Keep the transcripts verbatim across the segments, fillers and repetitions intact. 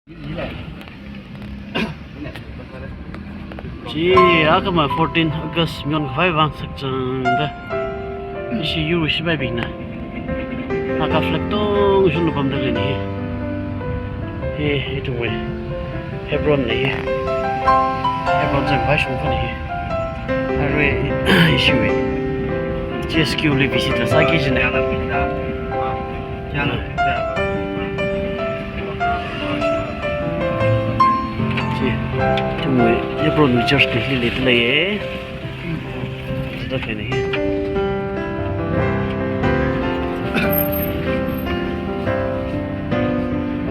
Chi, akhama fourteen August nyon khavai vang sakchangda ishi yur shipaibingna Naga flag tongshun lupamda leina hi. Hi, ithumwui Hebron na hi. Hebron zangvai shongfa na hi. Arui ishiwui G S Q li visit la sāki jina. Chi, ithumwui Hebron wui church na hili leida leiye. Sida khaina hi.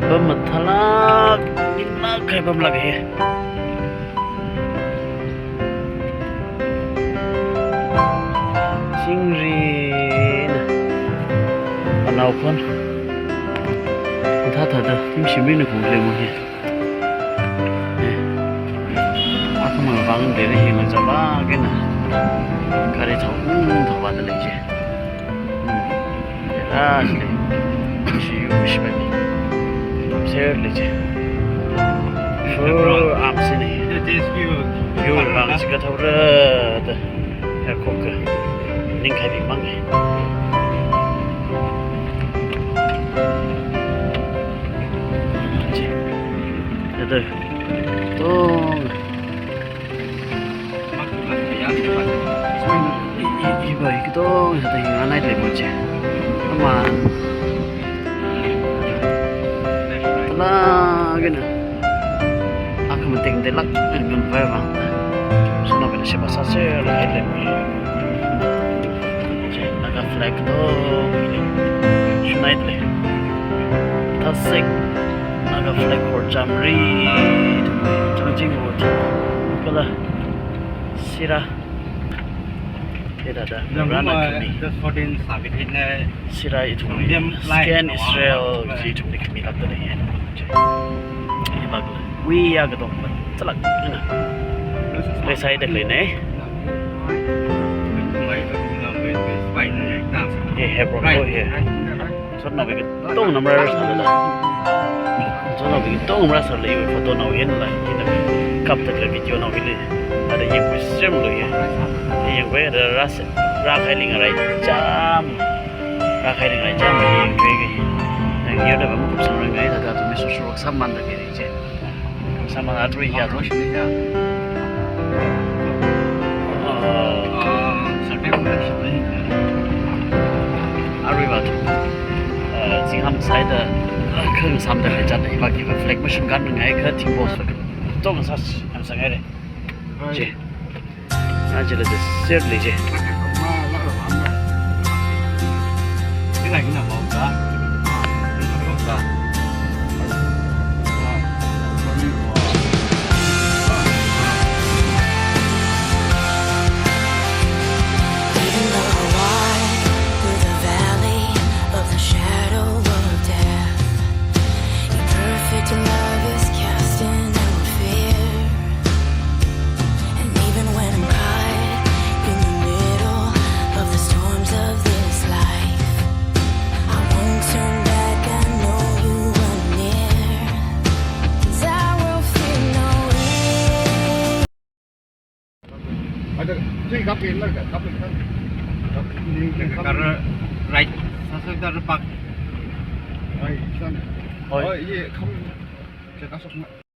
Apam mathālāk, ninglāk kahai apam lāk hi. Chingri na. Anaophon. Mathāthāda, thim shimri na khuilaga hi. Eh. Akhama vang dera hi ngazala kena. Gari thao, um, thaovāda lei chi. Hmm. Dera chi lei. Ishi yur shipaibing. Ser lei chi. Full arm sini. Yur vang chikathaora da. Airport ka ningkhaibing mang. Chi. Ada. Tong. I, i, i, ba, i katong, ada hi nganai lei mo chi. Aman. Laa, gana. Akhama ting delak, ngan pai bang. Sānao bina sheba sāser lei le. Naga flag to. Shunai le. Thasek. Naga flag horchamri. Changjing horcham. Kala. Sira. Thāda da. Rana khami. Just fourteen sabit hitne. Sira ithum. Scan Israel, ithumli khamilākda lei. Hi bak le. Wiya katong ba. Chalak. Ina. Leisai da leina. Hi Hebron ko hi. Sotnaobing katong namra sālala. Sotnaobing katong namra sālala, iwui photo nao hila, hina kapda khalei video nao hili. Ada yangkhui semlu ya. Yangkhui ada rasa, rākhailing rai cham. Rākhailing rai cham, yangkhui ke. Yang ya da ba mu kupsang rai ngai da da tu mi susur wak saman da ke ri che. Sama atrui ya, atrui sini ya. Ah, sate ko sini. Arui ba. Eh, Zingham side, eh, khang samda kajat iba ki flag machine gun ngai kha thing boss. Tong sa, am sa ngai re. Che. Ajala de ser le je. Even though I walk through the valley of the shadow of death, your perfect love is casting out fear. And even when I'm caught in the middle of the storms of this life, I won't turn back, I know you are near. 'Cause I will fear no evil. Ada, sini kapin lah, kapin kan. Kapin ni, kapin. Kara right, sasa kara park. Ai, sana. Oi. Oh, iya, kapin. Saya kasih.